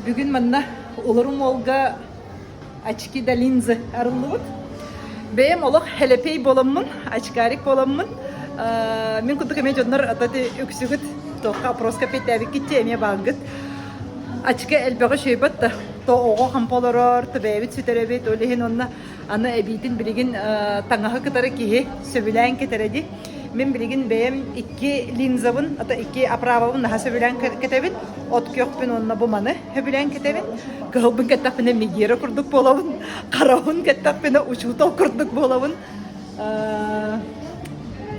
Бүгүн манна Уларым уолга очки да линзы арыллыбыт. Бэйэм олох хэлэпэй буоламмын, очкарик буоламмын, мин курдук эмиэ дьоннор аты үксүгүт туохха опроска эппиэттээбиккит эмиэ бааргыт. Очки элбэҕи үчүгэйбэт да, то оҕо хампа олорор, то бэйэбит сүтэрэбит, ол иһин онно Аны эбиитин билигин таҥаһы кытары киһи сөбүлээн кэтэрэ дии. Мин билигин бэйэм икки линзабын, ата икки оправабын наһаа сөбүлээн кэтэбин. От күөхпүн уонна бу маны сөбүлээн кэтэбин. Кыһылбын кэттэхпинэ мигера курдук буолабын. Хараҕын кэттэхпинэ учуутал курдук буолабын.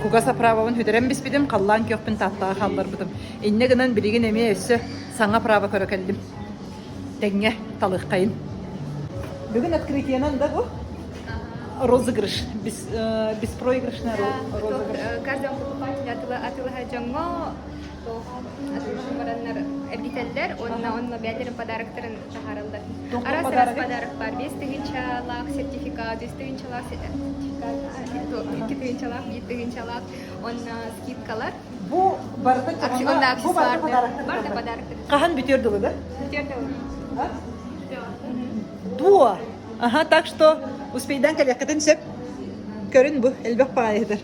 Кугас оправабын сүтэрэн биспитим, халлаан күөхпүн тааттаҕа хаалларбытым. Инньэ гынан билигин эмиэ өссө саҥа оправа көрө кэллим. Тэҥҥэ талыаххайын. Бүгүн открытиенан да бу розыгрыш, без, беспроигрышный розыгрыш. Каждому покупателю атылаһа дьоҥҥо атылаһа бараннар эргитэллэр уонна онно бэйэлэрин подароктарын таһаараллар. Араас араас подарок бар. 5 тыһыынчалаах сертификат, 3 тыһыынчалаах сертификат, 2 тыһыынчалаах, 1 тыһыынчалаах уонна скидкалар. Бу барыта Уонна бу барыта подароктар. Барыта подароктар. Хаһан бүтүөр дылы да? Бүтүөр дылы. Дуо. Ага, так что успейдан кэлиэххитин сөп. Көрүн бу, элбэх баайыһытар.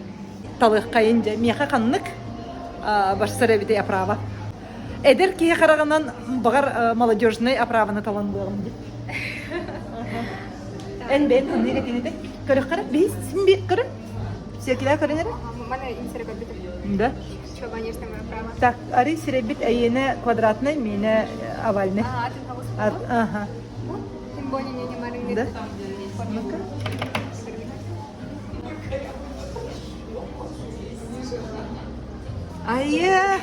Талыаххайын дьэ, миэхэ ханнык барсар эбитий оправа. Эдэр киһи хараҕынан баҕар молодежный оправаны талан буолам дии. Эн бэйэн ханнык этиҥ Көрөххөрө, биһи син би көрө. Сиэркилэ көрөн эрэ? Маны инсэрэ көрбүтүм. Да. Чё, конечно, мое право. Так, арый сирэйбит эйиэнэ квадратный, миэнэ овальный. А, атын хаҕыс Ага. Тем более не маленький. Да? Ну-ка. Айя!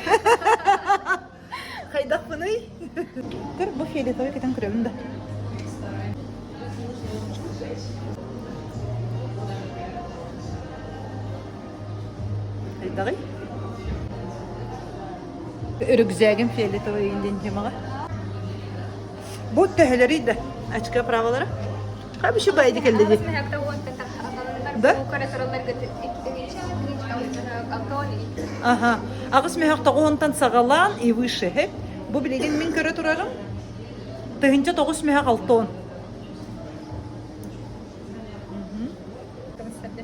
Хайдахпыный? Көр, бу фиолетовый кэтэн көрөбүн да. Хайдаҕый? Рюкзагым фиолетовый диэн темаҕа. Бу төһөлөрүй да очка правалара? Хабышы байды кэллэ дии. Да? Ага. Аҕыс мөһөх тоҕуһунтан саҕалаан и выше. Бу билигин мин көрө турарым. 1009 мөһөх алтон.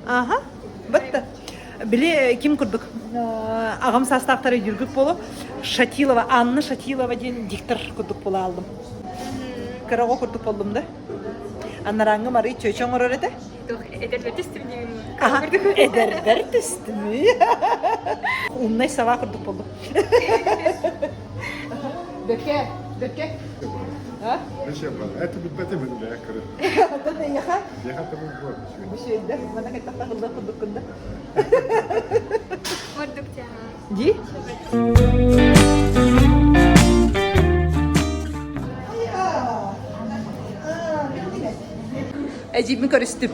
Ага. Бытта. Били ким курдук аҕам саастаахтара өйдүүргүт буолуо Шатилова, Анна Шатилова диэн диктор курдук буола алдым. Кыра оҕо курдук боллум да. Анарааҥҥы Марый чүөчэ оҥорор этэ. Эдэрбэр түстүм диибин. Эдэрбэр түстүм. Умнай сова курдук боллум. Бөкө, бөкө. А? Это бүппэтэ мин бэйэ көрө. Оттон эйиэхэ? Эйиэхэ табыл буор. Үчүгэйдэ. Мана кэттэх тахыллыах курдуккун да. Ордук тяга. Ди? Эдьиийбин көрүстүм.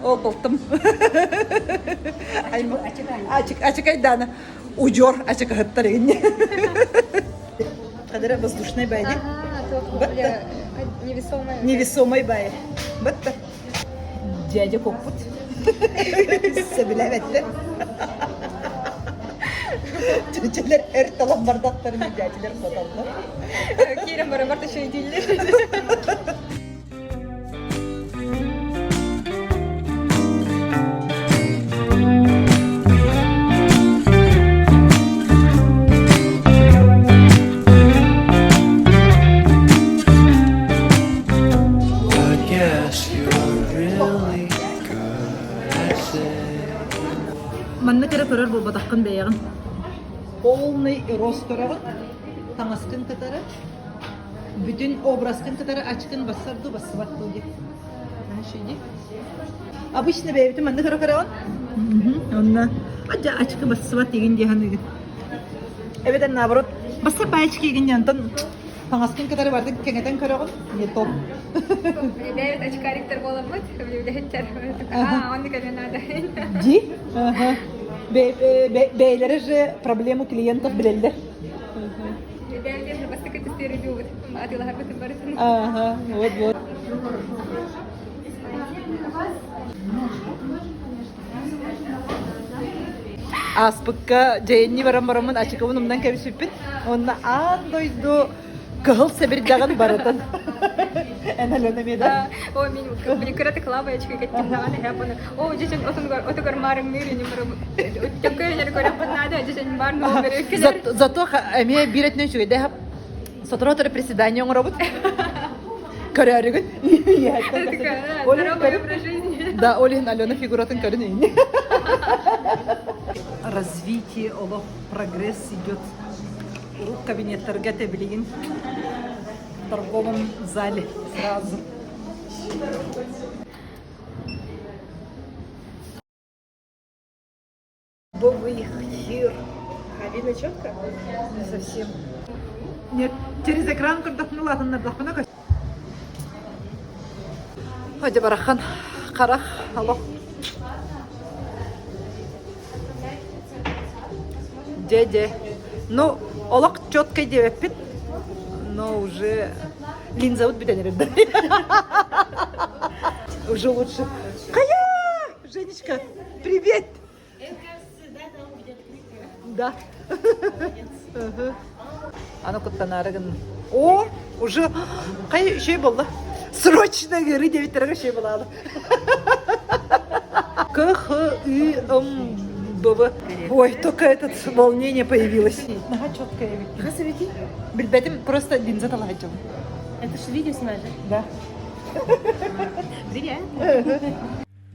Ол бултум. Ачыкайдаана. Удьуор ачыкаһыттар игинне. Кадара воздушный байди. Невесомый. Невесомый бай. Бытта. Дядя коппут. Сөбүлээбэттэр. Чүчэлэр эр талан бардахтарын дядялар хоталлар. Киирэн баран барта шөйдүүллэр. I guess you're really good at saying. Манна кэрэ көрөр буолбатаххын бэйэҕин. Полный рост көрөҕүн, таҥаскын кытары Бүтүн образкын кытары ачкын бассар дуу, бассыбат дуу дии. Дии. Обычно бэйэбитин манна көрө көрөҕүн. Онно адьа ачкы бассыбат дигин дии саныыгын. Эбэтэр наоборот, бассар паечки игин диэн онтон таҥаскын кытары бардын кэҥэтэн көрөҕүн. Не то. Бэйэбит очкариктар буоламмыт, үлэһиттэр. А, оннук эмиэ наада. Ди? Ага. Бэйэлэрэ же проблему клиентов билэллэр. Ага, вот вот. Ааспыкка дьэйэнни баран бараммын ачыкыбын умнан кэбиспиппин. Уонна аан дойду Кыһыл сэбирдэҕин барытын. Эн Алена эмиэ да? О, мин били кыратык лабаечка кеттим даҕаны хэппаны. О, дьэчэн отугар отугар маарыҥныыр ини төккөйнөр көрөхпүт наада дьэчэн бар номер Зато эмиэ биир өттүнэн үчүгэйдэ сотору-сотору приседание оҥоробут. Көрөөрүгүн. Здоровый образ жизни. Да, Олин Алена фигуратын көрүн ини. Развитие олох прогресс идет. Урук кабинеттарга тэбилигин в торговом зале сразу. Бобый хир. А видно четко? Не совсем. Нет, через экран көрдөхпүнэ улаатыннардахпына көс. Хотя барахан харах алох. Дьэ, дьэ. Ну, олох четко диэбэппит, но уже линзабыт бүтэн эрэр Уже лучше. Хайа! Женечка, привет! Да. Аны куттанаары гын. О, уже кай şey болду. Срочно гыры дебиттерге şey болады. К, Х, И, М, Б, В. Ой, только этот волнение появилось. Ага, четко я видела. Билбэтим просто линза талаһачым. Это же видео снимаешь, Да. да? Привет.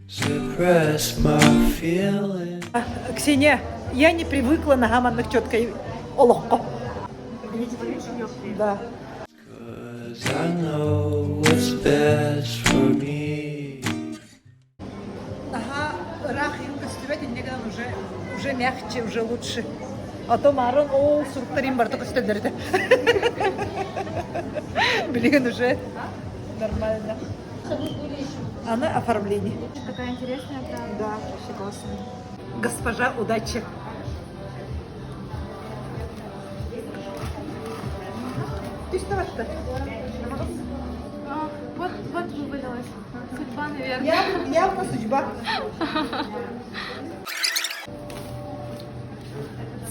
Suppress my feelings. Ксения, я не привыкла на гаманных четко олохко. Да. Cause I know what's best for me. Ага, ыраах иһин көстүбэт инньэ гынан уже уже мягче, уже лучше. А то марын ол суруктарым барыта көстөллөр этэ. Билигин уже нормально. Аны оформление. Такая интересная, правда. Да, вообще классно. Госпожа удачи. Ты что это? Вот, вот вывалилась. Судьба, наверное. Явно, явно судьба.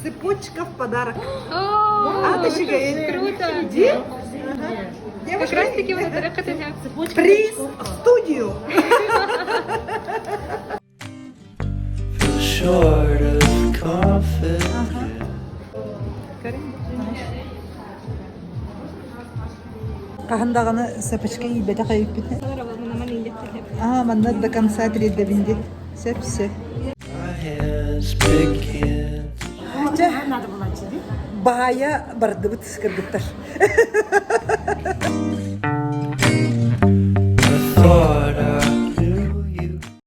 Цепочка в подарок. О, А, ты щеголь. Круто. Иди. Как Девушка, раз таки вот это приз в студию. Feel short of confidence. Хаһан даҕаны сапочка иийбэтэх эбиппит. Аа, манна до конца тириэрдэбин дии. Сөп-сөп. My hands begin Дьэ, баайа бардыбыт кыргыттар.